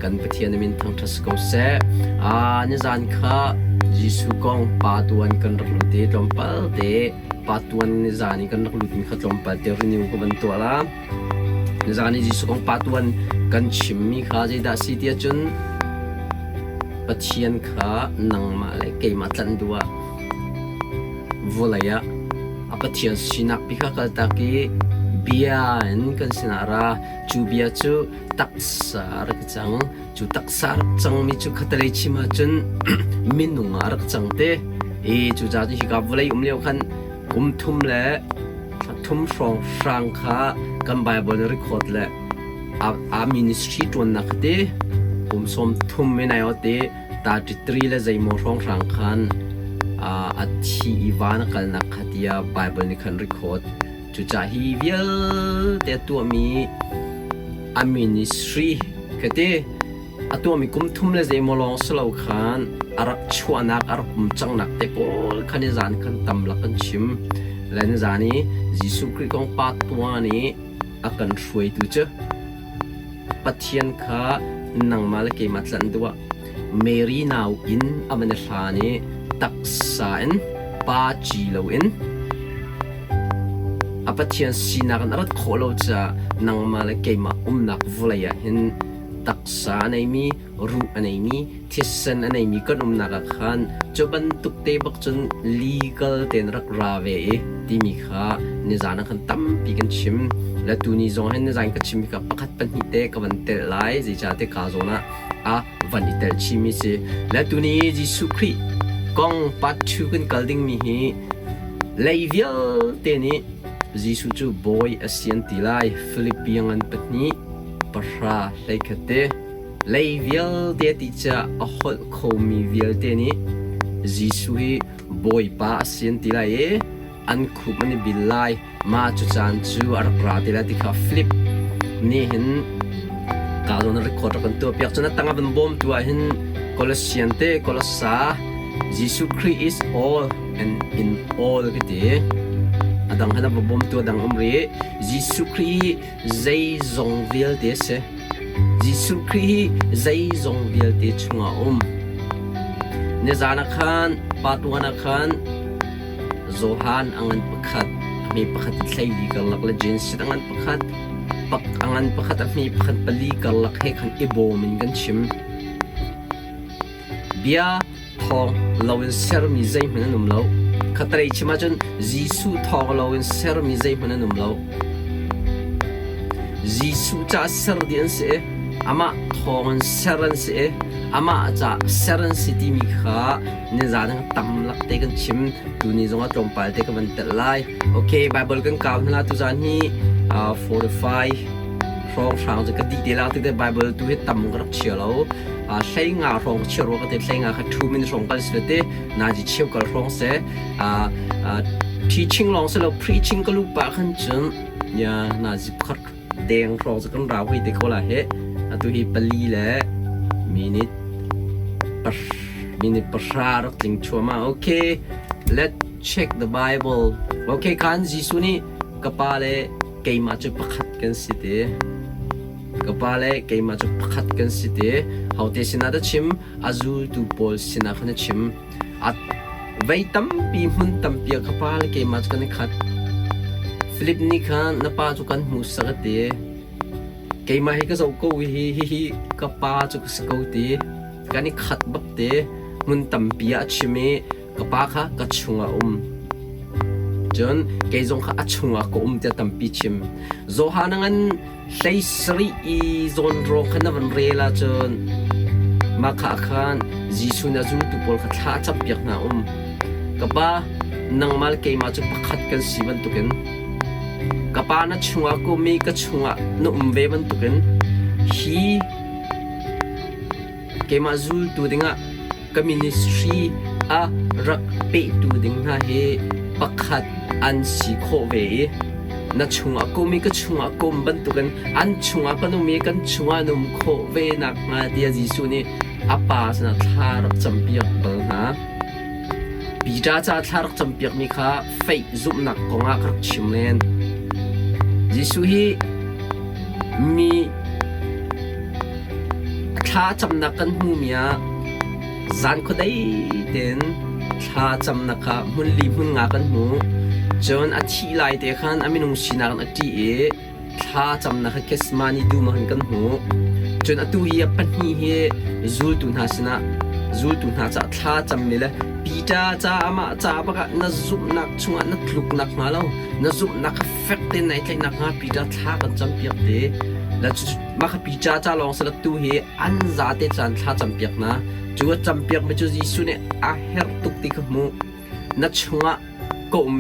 Kan Pathian min thangṭhat si ko seh. Aa nizan kha Jesuh kong pa tuan kan rak lut i tlawmpal te pa tuan nizan i kan rak lut mi kha tlawmpal te renew ka van tuah la. Nizan i Jesuh kong pa tuan kan chimmi kha zeidah si tiah cun Pathian kha nangmah le keimah tlanh duh ah vawlei ah a Pathian sinak pi kha kaltak i bia in kan sinah ra. Cu bia cu taksa a rak cang. Cu taksa a rak cangmi cu khatalei chim ahcun minung ah a rak cang te. I cucaah cun hika vawlei um lio khan kum thum le thla thum hrawng hrang kha kan Bible in record le a, a ministry ṭuannak kha ti kum sawm thum in ai te 33 le zeimaw hrawng hrang khan a thi i van a kalnak kha tiah Bible nih khan record. Cucaah hi vialte a tuahmi a ministry ka ti a tuahmi kum thum le zeimaw lawng si lo khan a rak chuahnak a rak um cangnak te pawl khan nizan khan tam lak kan chim. Le nizan i Jesuh Khrih kong pa tuan i a kan hruaitu cu Pathian kha nangmah le keimah tlanh duh ah Mary nau inn a van i hlan i taksa in pa ci loin a Pathian sinak in a rat khawh lo caah nangmah le keimah umnak vawlei ah hin taksa a neimi, ruh a neimi, thisen a neimi kan umnak ah khan cu bantuk te bak cun legal tein rak ra ve i timi kha nizan ah khan tampi kan chim. Le tuni zong hin nizan ka chim hi kha pakhat pahnih te ka van telh lai zeicahtiah ka zawn ah a van i tel chihmi si. Le tuni Jesuh Khrih kong part 2 kan kal dingmi hi lei vialte nih Jesuh cu bawi a si an ti lai. Philippi ngan pahnih pahra hleikhat te. Lei vialte ti ca a holh khomi vialte nih Jesuh hi Bawipa a si an ti lai i an khup an i bil lai. Mah cu caan cu a rak ra ti lai ti kha Philip nih hin ka zawn record rak kan tuahpiak. Cun a tang a van bawmtu ah hin Colossian te Colossa Jesuh Khrih is all and in all ka ti. A dang han a va bawmtu a dang um rih. Jesuh Khrih hi zeizong vialte a si. Jesuh Khrih hi zeizong vialte chungah a um. Nizan ah khan pa tuan ah khan Johan a ngan pakhat, a hme pakhat i thleili karlak le Jenesit a ngan pakhat, pak a ngan pakhat a hme pakhat pali karlak he khan i bawm in kan chim. Bia thawng loin sermi zeihmanh an um lo. Khatalei chim ahcun Jesuh thawng loin sermi zeihmanh an um lo. Jesuh caah ser dih an si i amah thawng in ser an si i amah caah ser an si timi kha nizan ah tam lak te kan chim. Tuni zongah tlawmpal te ka van telh lai. Okay, Bible kan kau hna tuzan hi 45 hrawnghrang cu ka dih te la te Bible tu hi tam ka rak chia lo. Hlei nga hrawng chia rua ka te hlei nga kha 2 minute hrawng kal si te nazi cheu kal hrawng se teaching lawng si lo preaching ka lu pa khan cun ya nazi pakhat deng hrawng cu kan rau hoi te ko la he atu hi pali le minute minute pahra rak tling chuama okay let check the bible okay kan Jesuh nih ka pa le keimah cu pakhat kan si te ka pa le keimah cu pakhat kan si te hote sinah dah chim a zultu pawl sinah khan a chim a vei tampi hmun tampi ah ka pa le keimah cu kan i khat Philip nih khan na pa cu kan hmuhsak a ti keimah hi ka zoh ko hi hihi ka pa cu ka si ko ti kan i khat bak te hmun tampi ah a chim i ka pa kha ka chungah a um cun kei zong kha a chungah ka um tiah tampi chim Johan ngan hlei sarih i zawnrawng kha na van rel ahcun mah kha khan Jesuh nih a zultu pawl kha thla a campiak hna um ka pa nangmah le keimah cu pakhat kan si bantukin ka pa na chungah ka um i ka chungah na um ve bantukin hi Keimah zultu dingah ka ministry a rak pehtu ding hna hi pakhat an si khawh ve i na chungah ka um i ka chungah ka um bantukin an chungah kan um i kan chungah an um khawh ve nakhnga tiah Jesuh nih a Pa sinah thla rak campiak bal hna. Peter caah thla rak campiakmi kha faith zumhnak kongah ka rak chim len. Jesuh hi mi Thla camnak kan hmumi ah zan khuadei tein thla camnak kha hmun li hmun nga kan hmu. Cun a thih lai te khan a minung sinak in a ṭih i thla camnak kha Gethsemane dum ah khan kan hmu. Cun atu hi a pahnih hi zultu hna sinah zultu hna caah thla cammi le Peter ca amah ca bak ah na zumhnak chungah na tluk nakhnga lo na zumhnak kha fek tein nai tlaih nakhnga Peter thla kan campiak te. La mah kha Peter ca lawng si lo tu hi an zate caan thla campiak hna. Cu a campiakmi cu Jesuh nih a herh tuk ti kha hmuh. Na chungah ka um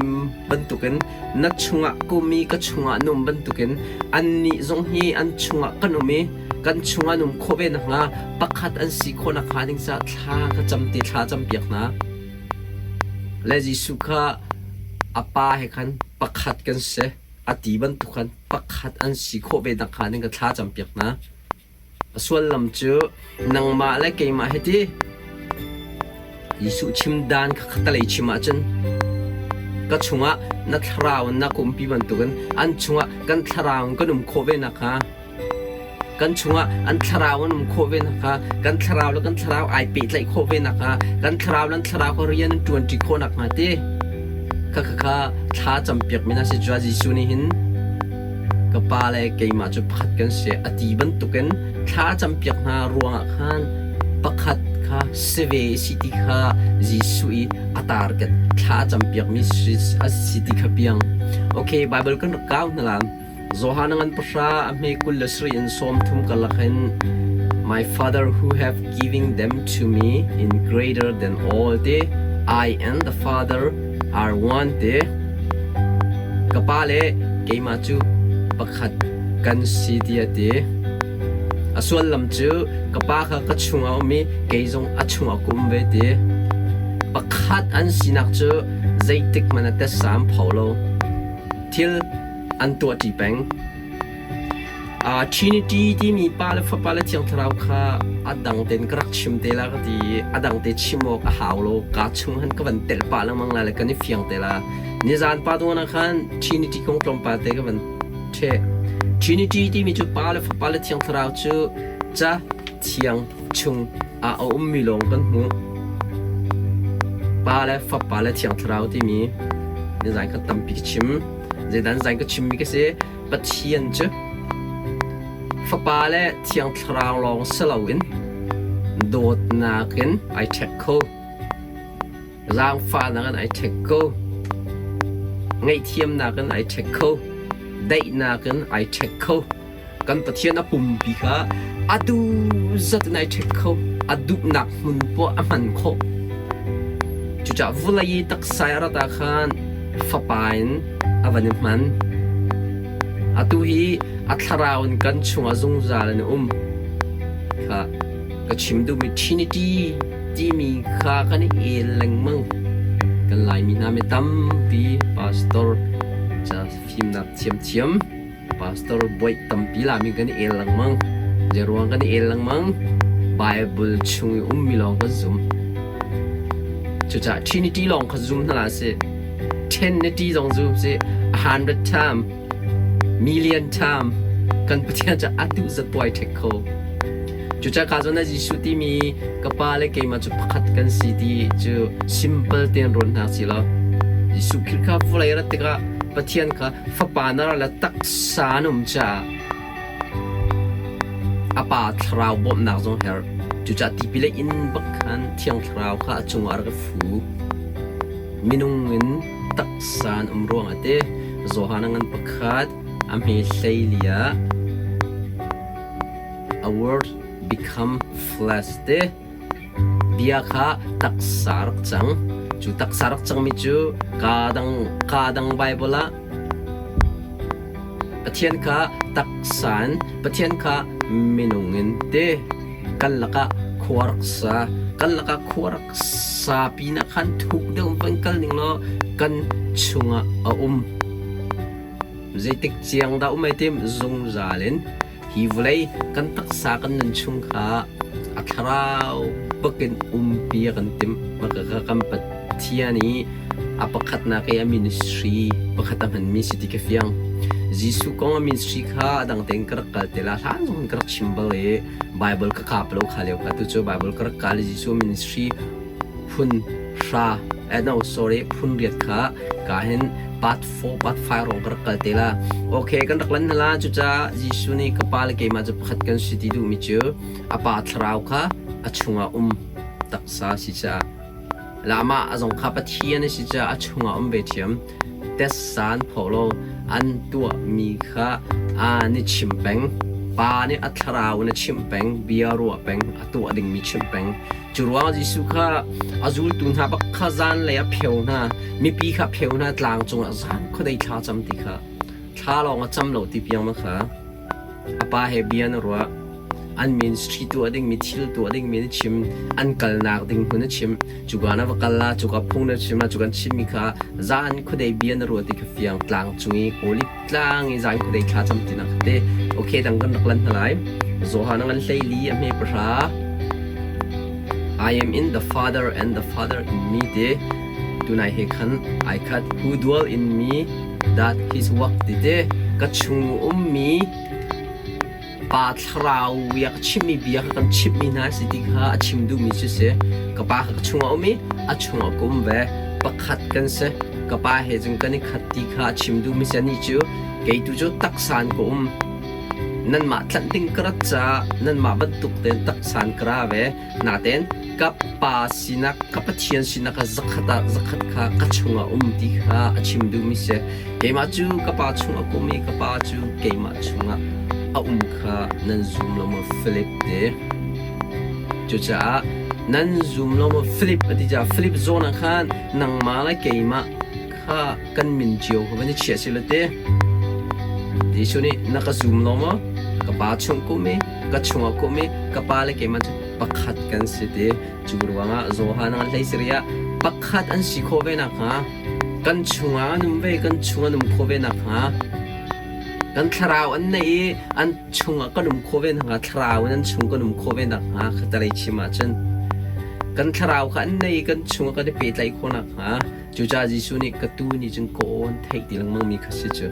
bantukin na chungah ka um i ka chungah na um bantukin annih zong hi an chungah kan um i kan chungah an um khawh ve nakhnga pakhat an si khawh nakhnga ding caah thla ka cam ti thla campiak hna. Le Jesuh kha a Pa he khan pakhat kan si a ti bantuk khan pakhat an si khawh ve nakhnga ding ka thla campiak hna. A sullam cu nangmah le keimah hi ti Jesuh chim dan kha khatalei chim ahcun ka chungah na thlarau in na ka umpi bantukin an chungah kan thlarau in kan um khawh ve nakhnga kan chungah an thlarau an um khawh ve nakhnga kan thlarau le kan thlarau ai pehtlaih khawh ve nakhnga kan thlarau le an thlarau kha rian an ṭuanṭi khawh nakhnga ti kha kha kha thla campiak mi na si cua Jesuh nih hin Ka pa le keimah cu pakhat kan si a ti bantukin thla campiak hna ruangah khan pakhat kha si ve si ti kha Jesuh i a target thla campiakmi a si ti kha piang. Okay, Bible kan rak kau hna la. Johan ngan pahra a hme 27 in 30 karlak hin My Father who have given them to me in greater than all te I and the Father are one te Ka pa le keimah cu pakhat kan si tiah a ti. A sullam cu ka pa kha ka chungah a um i kei zong a chungah ka um ve ti. Pakhat an sinak cu zeitik hmanh ah tessa an pho lo. Thil an tuahṭi peng. Trinity timi Pa le Fapa le Thiang Thlarau kha a dang tein ka rak chim te la ka ti i a dang te chim awk a hau lo. Kaa chung han ka van telh pah lengmang lai le kan i fiang te la. Nizan pa tuan ah khan Trinity kong tlawmpal te ka van ṭheh. Trinity timi cu Pa le Fapa le Thiang Thlarau cu ca thiang chung ah a ummi lawng kan hmuh. Pa le Fapa le Thiang Thlarau timi nizan kha tampi ka chim. Zeidan zan ka chimmi ka si. Pathian cu Fapa le Thiang Thlarau lawng si loin dawtnak in ai ṭhek kho. Zaangfahnak in ai ṭhek kho. Ngaihthiamnak in ai ṭhek kho. Daihnak in ai ṭhek kho. Kan Pathian a pumpi kha a duh zat in ai ṭhek kho. A duhnak hmun poah a hman khawh. Cucaah vawlei i taksa i a rat ah khan Fapa in a van i hman. Atu hi a thlarau in kan chungah zungzal in a um. Kha ka chim duhmi Trinity timi kha kan i el lengmang. Kan Laimi hna mi tampi pastor ca fimnak thiamthiam Pastor bawi tampi lami kan i el lengmang. Zeiruang kan i el lengmang? Bible chung i ummi lawng kan zum. Cucaah Trinity lawng kha zum hna si. Trinity zong zum si. 100 time, million time kan Pathian cu atu zat puai ṭhek kho. Cucaah ka zawn ah Jesuh timi ka pa le keimah cu pakhat kan si ti cu simple tein ruat hna si lo. Jesuh Khrih kha vawlei rat tikah Pathian kha Fapa na ral le taksa an um caah a pa thlarau bawmhnak zong herh. Cucaah tipil a inn bak khan Thiang Thlarau kha a cungah a rak i fu. Minung in taksa an um ruangah te Johan a ngan pakhat a hme 14 ah a word become flesh te Bia kha taksa rak cang. Cu taksa rak cangmi cu kaa dang, kaa dang Baibal ah Pathian kha taksa in, Pathian kha minung in ti kan lakah khua rak sa. Kan lakah khua rak sa pinah khan thuk deuh van kal ning law kan chungah a um. Zeitik ciang dah um ai tim zungzal in Hi vawlei kan taksa kan nun chung kha a thlarau bakin umpi a kan timh. Maka kan Pathian i a pakhatnak i a ministry pakhat a hmanmi si ti ka fiang. Jesuh kong a ministry kha a dang tein ka rak kal te la. Hlan zong in ka rak chim bal i Bible ka kap lo kha lio kha tu cu Bible ka rak kal i Jesuh ministry phun hra eh no sorry phun riat kha ka hin part 4 part 5 rong ka rak kal te la. Okay kan rak lan hna la cucaah Jesuh nih ka pa le keimah cu pakhat kan si ti duhmi cu a pa thlarau kha a chungah um taksa si caah La amah a zong kha Pathian a si caah a chungah um ve ṭhiam. Tessa an phaw lo, an tuahmi kha aa ni chim peng. Pa nih a thlarau in a chimh peng, bia ruah peng, a tuah dingmi chimh peng. Cu ruangah Jesuh kha a zultu hna bak kha zanlei a pheu hna, mipi kha a pheu hna tlang cungah zan khuadei thla cam ti kha. Thla lawng a cam lo ti piang ma kha. A pa he bia na ruah. An ministry tuah dingmi thil tuah dingmi na chim. An kalnak ding hmun na chim. Cuka na va kal la, cuka phung na chim la, cu kan chimmi kha zan khuadei bia na ruah ti kha fiang tlang cung i Olive tlang i zan khuadei thla cam tinak kha te. Okay, dang kan rak lan hna lai. Johan a ngan 14 a hme pahra. I am in the Father and the Father in me te. Tunai he khan ai khat who dwell in me that his work ti te ka chung ummi pa thlarau bia ka chimmi bia kha kan chimmi hna si ti kha a chim duhmi cu si ka pa kha ka chungah um i a chungah ka um ve pakhat kan si ka pa he cun kan i khat ti kha a chim duhmi si anih cu kei tu cu taksa in ka um nanmah tlanh ding ka rat caah nanmah bantuk tein taksa in ka ra ve Natein ka pa sinak, ka Pathian sinak kha zakhat ah zakhat kha ka chungah um ti kha a chim duhmi si. Keimah cu ka pa chungah ka um i ka pa cu keimah chungah a um kha nan zum lo maw Philip te? Cucaah nan zum lo maw Philip a ti caah Philip zawn ah khan nangmah le keimah kha kan min cio kha van i chiah si lo te. Jesuh nih na ka zum lo maw? Ka pa chung ka um i ka chungah ka um i ka pa le keimah cu pakhat kan si ti. Cu ruangah Johan ah hlei siri ah pakhat an si khawh ve nakhnga kan chungah an um ve kan chung an um khawh ve nakhnga kan thlarau an neih i an chungah kan um khawh ve nakhnga thlarau in an chung kan um khawh ve nakhnga khatalei chim ahcun kan thlarau kha an nei i kan chungah kan i pehtlaih khawh nakhnga Cucaah Jesuh nih ka tuu nih cun ka aw an theih ti lengmang mi kha si cu.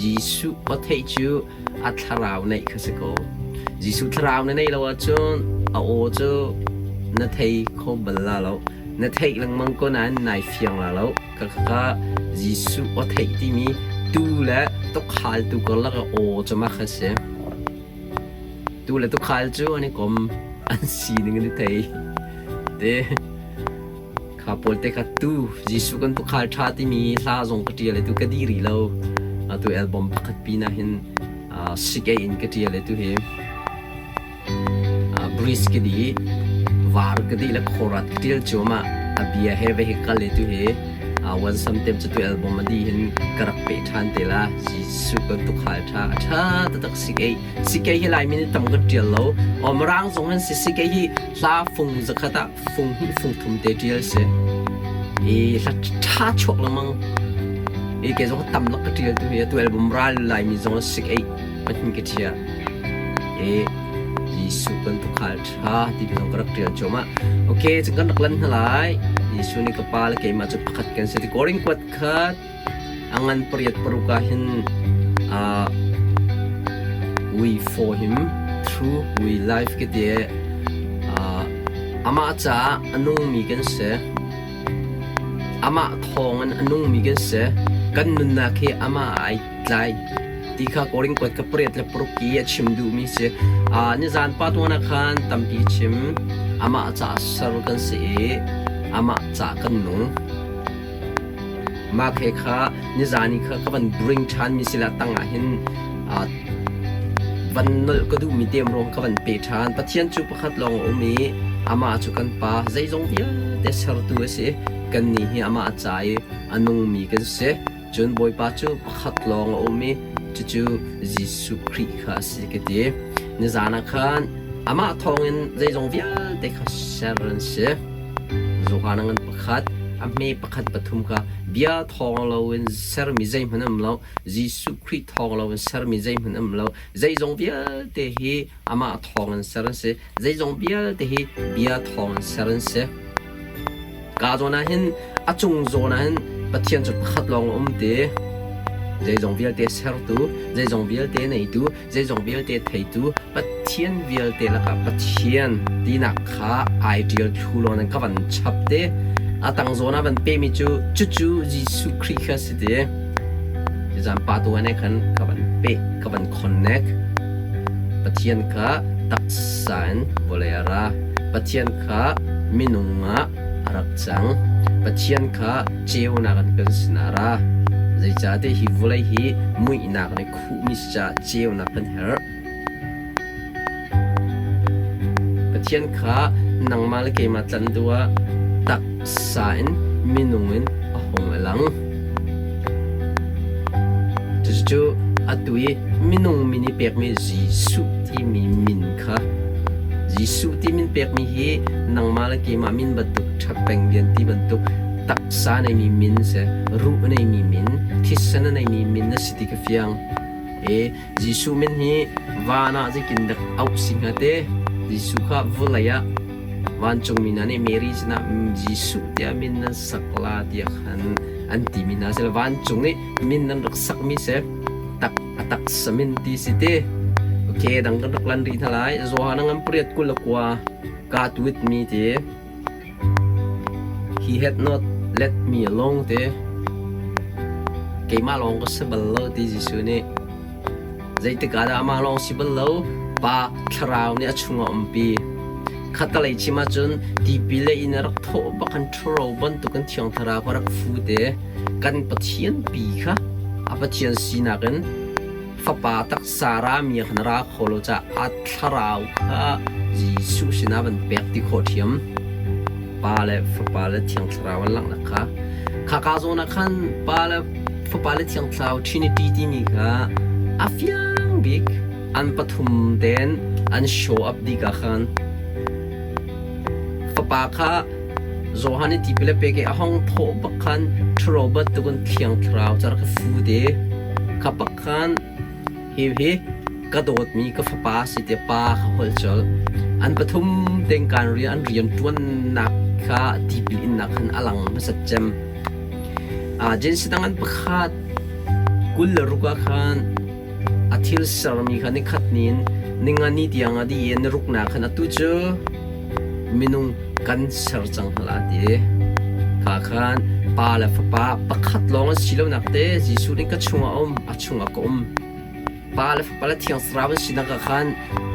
Jesuh aw theih cu a thlarau neih kha si ko. Jesuh thlarau na neih lo ahcun a aw cu na thei kho bal la lo. Na theih lengmang ko nain nai fiang la lo. Ka kha Jesuh aw theih timi tuu le tukhal tu karlak ah aw cu mah kha si. Tuu le tukhal cu an i kom an sining an i thei. Te Kha pawl te kha tu Jesuh kan tukhal ṭha timi hla zong ka ṭial i tu ka dih rih lo. Atu album pakhat pin ah hin sikei in ka ṭial i tu hi bridge ka dih, var ka dih le khorat ka ṭial cuahmah. A bia he ve hi kal i tu hi wan samtem cu tu album a dih hin ka rak peh ṭhan te la. Jesuh kan tukhal ṭha a ṭha taktak sikei. Sikei hi Laimi nih tam kan ṭial lo. Aw Mirang zong an si sikei hi hla fung zakhat ah fung hnih fung thum te ṭial si. I hla ṭha chuak lengmang. I ke zong tam lak ka ṭial tu hi atu album ral Laimi zong a sik ei pahnih ka ṭhial. I Jesuh kan tukhal ṭha ti zong ka rak ṭial cuahmah. Okay, cun kan rak lan hna lai. Jesuh nih ka pa le keimah cu pakhat kan si ti Korin kuat khat A ngan pariat paruk ah hin we for him through we life ka ti i amah caah a nungmi kan si. Amah thawng in a nungmi kan si. Kan nunnak hi amah ai tlai ti kha Korin kuat ka pariat le paruk i a chim duhmi si. Nizan pa tuan ah khan tampi chim. Amah caah ser kan si i amah caah kan nung. Mah he kha nizan i kha ka van bring ṭhanmi si le tangah hin van nolh ka duhmi tem ruang ka van pe ṭhan. Pathian cu pakhat lawng a um i amah cu kan Pa, zeizong vialte sertu a si. Kannih hi amah ca i a nungmi kan si. Cun Bawipa cu pakhat lawng a um i cucu Jesuh Khrih kha a si ka ti. Nizan ah khan amah thawngin zeizong vialte kha ser an si. Johan a ngan pakhat, a hme pakhat pathum kha bia thawng loin sermi zeihmanh an um lo. Jesuh Khrih thawng loin sermi zeihmanh an um lo. Zeizong vialte hi amah thawng in ser an si. Zeizong vialte hi bia thawng in ser an si. Ka zawn ah hin a cung zawn ah hin Pathian cu pakhat lawng a um ti. Zeizong vialte sertu, zeizong vialte neitu, zeizong vialte theitu, Pathian vialte lakah Pathian tinak kha ai ṭial thlu law nan ka van chap te. A tang zawn ah van pemi cu cucu Jesuh Khrih kha si ti. Zan pa tu ane khan ka van pe, ka van connect. Pathian kha taksa in vawlei a ra. Pathian kha minung ah a rak cang. Pathian kha ceunak in kan sinah a ra. Zeicahtiah hi vawlei hi muihnak nih khuhmi si caah ceunak kan herh. Pathian kha nangmah le keimah tlanh duh ah taksa in minung in a hung a lang. Cucu atu i minung min i pekmi Jesuh timi min kha Jesuh ti min pekmi hi nangmah le keimah min bantuk ṭhapeng lian ti bantuk taksa neimi min si, ruh neimi min, thisen a neimi min na si ti ka fiang. E Jesuh min hi van ah zeitin dak auh si hnga te? Jesuh kha vawlei ah vancungmi hna nih Mary sinah Jesuh tiah min nan sak la tiah khan an timi hna si. Vancung nih min nan rak sakmi si tak a taksa min ti si te. Okay, dang kan rak lan rih hna lai. Johan ngan pariat 29 God with me ti. He had not let me alone te. Keimah lawng ka si bal lo ti Jesuh nih. Zeitik ah dah amah lawng si bal lo, Pa Thlarau nih a chungah umpi. Khattalei chim ahcun tipil le inn a rak thawh bak kan ṭhuro bantukin Thiang Thlarau kha rak fu te. Kan Pathian pi kha a Pathian sinak in Fapa taksa rami khan ra kho lo caah a thlarau kha Jesuh sinah van pek ti khawh ṭhiam. Pa le Fapa le Thiang Thlarau an langhnak kha. Khaka zawn ah khan Pa le Fapa le Thiang Thlarau Trinity timi kha a fiang bik an pathum tein an show up dih ka khan Fapa kha Johan i tipil a pek i a hong thawh bak khan ṭhuro bantukin Thiang Thlarau cu a rak i fu te. Kha bak khan hihi ka dawtmi ka fapa si tiah pa kha holh colh. An pathum tein kaan rian an rian ṭuannak kha tipil innak khan a lang hmasat cem. Jensi dang an pakhat 26 ah khan A thil sermi kha nikhat ni in ninga ni tiang a dih i ni ruknak khan atu cu minung kan ser cang hna lai ti. Kha khan Pa le Fapa pakhat lawng an si lonak te Jesuh nih ka chungah a um, a chungah ka um. Pa le Fapa le Thiang Thlarau an sinak ah khan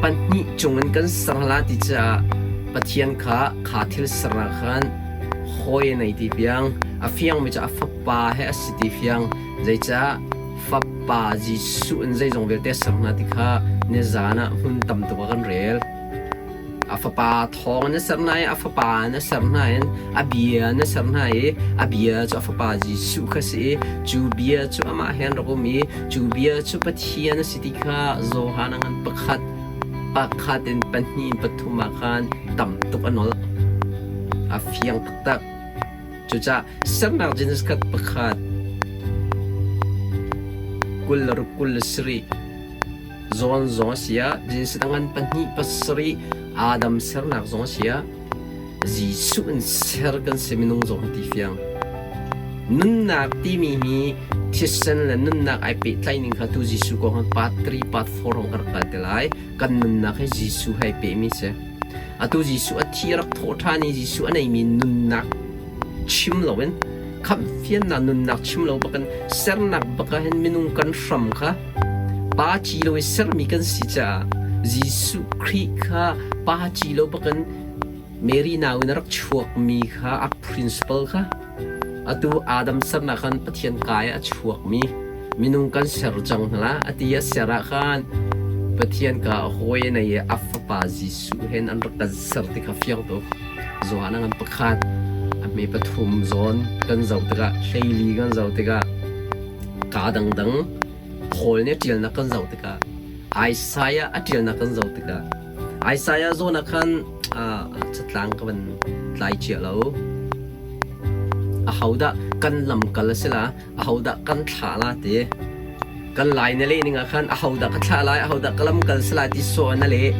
pahnih cungin kan ser hna lai ti caah Pathian kha kha thil sernak khan hawi a nei ti piang a fiangmi cu a Fapa he a si ti fiang zeicah Fapa Jesuh in zeizong vialte a ser hna ti kha nizan ah hmun tam tuk ah kan rel. A fapa thawng in a ser hna i a fapa in a ser hna in a bia in a ser hna i a bia cu a fapa Jesuh kha si i cu bia cu amah he an rak um i cu bia cu Pathian a si ti kha Johan a ngan pakhat pakhat in pahnih in pathum ah khan tam tuk a nolh. A fiang taktak. Cucaah sernak Genesis khat pakhat 26 27 zawn zong a si ah Genesis a ngan pahnih pasarih Adam sernak zong a si ah Jesuh in ser kan si minung zong ti fiang. Nunnak timi hi thisen le nunnak ai pehtlaih ning kha tu Jesuh kong han part 3 part 4 hong ka rak kal te lai. Kan nunnak hi Jesuh he ai pehmi si. Atu Jesuh a thi a rak thawh ṭhan i Jesuh a neimi nunnak chim loin khamhfiannak nunnak chim lo bakin sernak bak ah hin minung kan hram kha pa ci lo i sermi kan si caah Jesuh Khrih kha pa ci lo bakin Mary nau in a rak chuakmi kha a principle kha Atu Adam sernak khan Pathian kai a chuakmi minung kan ser cang hna a ti a ser ah khan Pathian ka hawi nei i a fapa Jesuh hen an rak kan ser ti kha fiang tuk. Johan a ngan pakhat a hme pathum zawn kan zoh tikah hleili kan zoh tikah kaa dangdang Paul nih a ṭialnak kan zoh tikah Isaiah a ṭialnak kan zoh tikah Isaiah zawn ah khan catlang ka van tlai cia lo. Ahodah kan lamkal a si la, ahodah kan thlah la ti. Kan lai na leh ning ah khan ahodah ka thlah lai, ahodah ka lamkal si lai ti sawh na leh.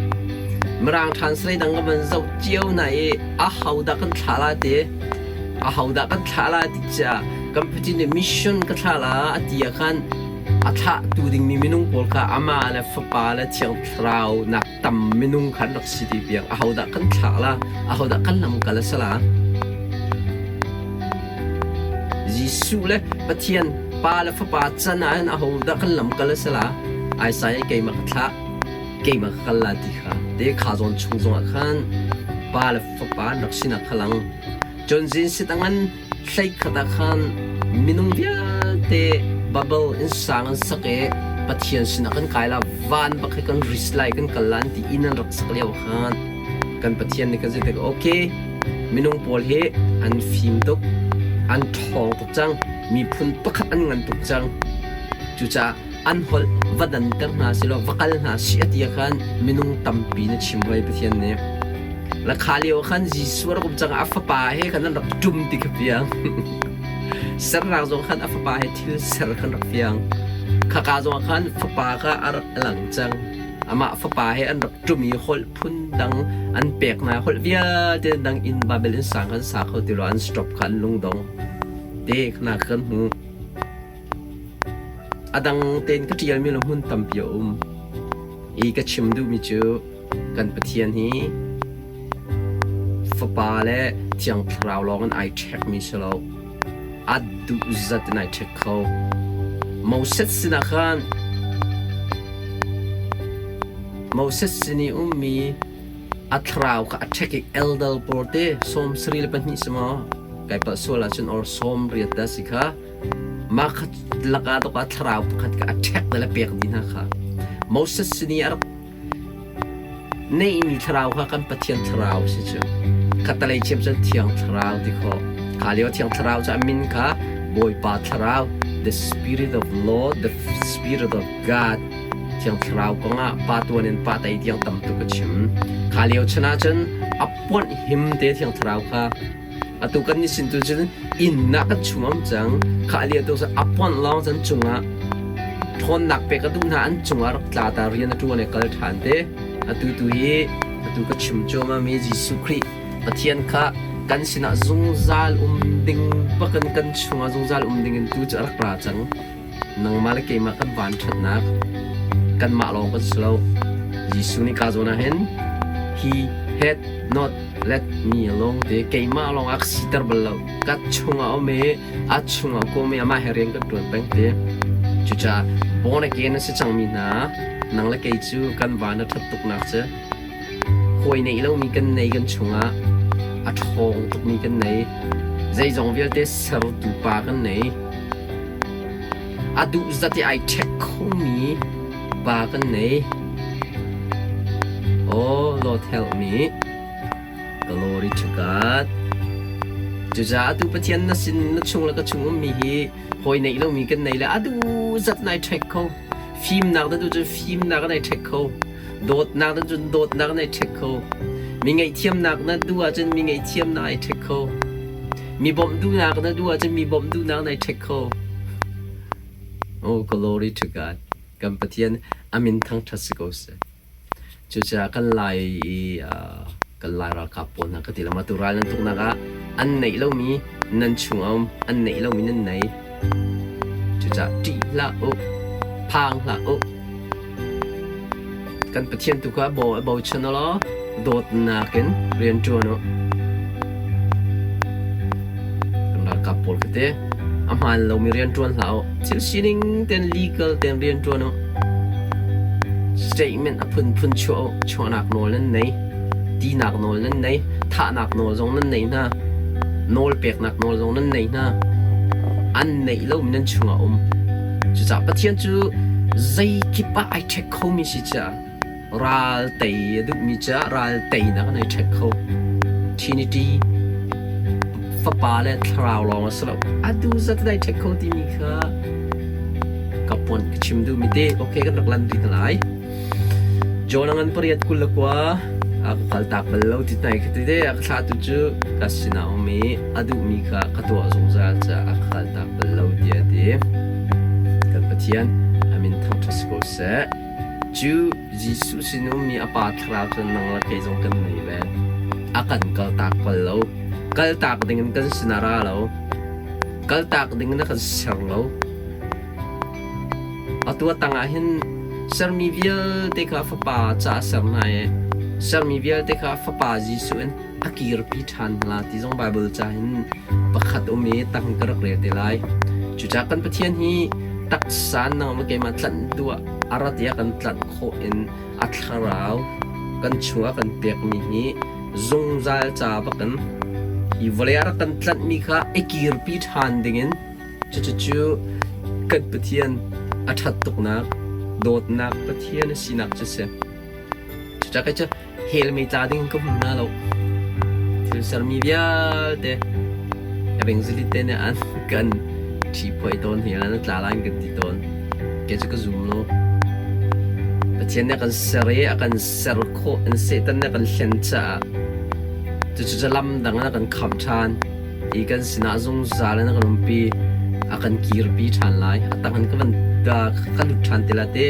Mirang translate dang ka van zoh cio na i ahodah kan thlah la ti. Ahodah kan thlah la ti caah kan Pathian nih mission ka thlah la a ti ah khan. A thlahtu dingmi minung pawl kha amah le Fapa le Thiang Thlarau nak tam minung kha an rak si ti piang ahodah kan thlah la, ahodah kan lamkal a si la? Jesuh le Pathian Pa le Fapa can ah hin ahodah kan lamkal a si la? Isaiah keimah ka thlah, keimah ka kal la ti kha. Te kha zawn chung zongah khan Pa le Fapa an rak sinak kha lang. Cun zin sit a ngan hleikhat ah khan minung vialte bubble in sang an sak i Pathian sinah kan kai la, van bak hi kan ris lai, kan kal la an ti inn an rak sak lio khan kan Pathian nih kan zei tik okay minung pawl hi an fim tuk, an ṭhawng tuk cang, miphun pakhat an ngan tuk cang. Cucaah an holh va danter hna silaw va kal hna si a ti ah khan minung tampi na chim hoi Pathian nih. La kha lio khan Jesuh a rak um cang a fapa he khan an rak ṭum ti kha fiang. Sernak zong khan a fapa he thil ser khan rak fiang. Khaka zong khan fapa kha a rak lang cang. Amah fapa he an rak ṭum i holh phun dang an pek hna holh vialte dang in Babel in sang kan sa kho ti lo an stop kha an lungdong. Te khana kan hmu. A dang tein ka ṭialmi lo hmun tampi a um. I ka chim duhmi cu kan Pathian hi Fapa le Thiang Thlarau lawng in ai ṭhekmi si lo. A duh zat in ai ṭhek kho. Moses sinah khan Moses sin i ummi a thlarau kha a ṭhek i eldal pawl te 72 si maw? Kai palh sual ahcun or 80 dah si kha. Mah kha lakah tuk ah thlarau pakhat kha a ṭhek le pek dih hna kha. Moses sin i a rak neihmi thlarau kha kan Pathian thlarau si cu. Khattalei chiam cun Thiang Thlarau ti khawh. Kha lio Thiang Thlarau cu a min kha Bawipa Thlarau, the Spirit of Lord, the Spirit of God. Thiang Thlarau kongah pa tuan in pa tei tiang tam tuk a chim. Kha lio chan ah cun a puanh him te Thiang Thlarau kha Atu kan ni sin tu cun inn ah kan chung am cang. Kha ali atu cu a ponh lawng cun cungah ṭhawnnak pek a duh hna an cungah rak tla ta rian a ṭuan i kal ṭhan te. Atu tu hi atu ka chim cuahmah mi Jesuh Khrih Pathian kha kan sinah zungzal um ding bakin kan chungah zungzal um ding in tu cu a rak ra cang. Nangmah le keimah kan van ṭhatnak kanmah lawng kan si lo. Jesuh nih ka zawn ah hin he had not let me alone te keimah lawng a ka siter bal lo. Ka chungah um i a chungah ka um i amah he rian kan ṭuan peng te. Cucaah born again a si cangmi hna nang le kei cu kan van a ṭhat tuknak cu hawi neih lomi kan nei kan chungah a ṭhawng tukmi kan nei. Zeizong vialte sertu pa kan nei. A duh zat i ai ṭhek khomi pa kan nei. Oh, Lord help me. Glory to God. Cucaah atu Pathian na sin na chung le ka chung ummi hi hawi neih lomi kan nei le a duh zat nai ṭhek kho. Fimnak na duh cun fimnak nai ṭhek kho. Dawtnak na cun dawtnak nai ṭhek kho. Mi ngaihthiamnak na duh ahcun mi ngaihthiamnak ai ṭhek kho. Mi bawmh duhnak na duh ahcun mi bawmh duhnak nai ṭhek kho. Oh, glory to God. Kan Pathian a min thangṭhat si ko seh. Cucaah kan Lai i kan Lai ralkap pawl hna ka ti lo. Atu ral nan tuknak ah an neih lomi nan chung a um, an neih lomi nan nei. Cucaah ṭih hlah u, phang hlah u. Kan Pathian tu kha a bochan u law dawtnak in rian ṭuan u. Kan ralkap pawl kha te a hmaan lomi rian ṭuan hlah u. Thil sining tein legal tein rian ṭuan u. Statement a phunphun chuah u. Chuahnak nawl nan nei. Tinak nawl nan nei. Thahnak nawl zong nan nei hna. Nawl peknak nawl zong nan nei hna. An neih lomi nan chungah um. Cucaah Pathian cu zeikip ah ai ṭhek khomi si caah ral tei a duhmi caah ral teinak an ai ṭhek kho. Trinity Fapa le Thlarau lawng a si lo. Atu zat in ai ṭhek kho timi kha ka pon ka chim duhmi te okay kan rak lan rih hna lai. John a ngan 8 29 a ka kaltak bal lo ti nai kha ti te a ka thlahtu cu ka sinah um i a duhmi kha ka tuah zungzal caah a ka kaltak bal lo tiah a ti. Kan Pathian a min thangṭhat si ko seh. Cu Jesuh sin ummi a Pa Thlarau cu nang le kei zong kan nei ve. A kan kaltak bal lo. Kaltak dingin kan sinah ra lo. Kaltak dingin a kan ser lo. Atu a tangah hin sermi vialte kha Fapa ca a ser hna i sermi vialte kha Fapa Jesuh in a kirpi ṭhan hna ti zong Baibal ca hin pakhat um i tang ka rak rel te lai. Cucaah kan Pathian hi taksa nangmah keimah tlanh duh ah a rat i a kan tlanh khawh in a thlarau kan chungah kan pekmi hi zungzal ca bakin hi vawlei ah rak kan tlanhmi kha i kirpi ṭhan dingin cucu kan Pathian a ṭhat tuknak dawtnak Pathian a sinak cu a si. Cucaah kei cu hell mei tla ding ka hmu hna lo. Thil sermi vialte evangelist te nih an kan ṭhiphuai tawn hi an tla lai kan ti tawn. Kei cu ka zum lo. Pathian nih a kan ser i a kan ser khawh in Satan nih a kan hlen caah cucu cu lam dang in a kan khamh ṭhan i kan sinah zungzal in a kan umpi a kan kirpi ṭhan lai. A tang in ka van ka lut ṭhan te la te.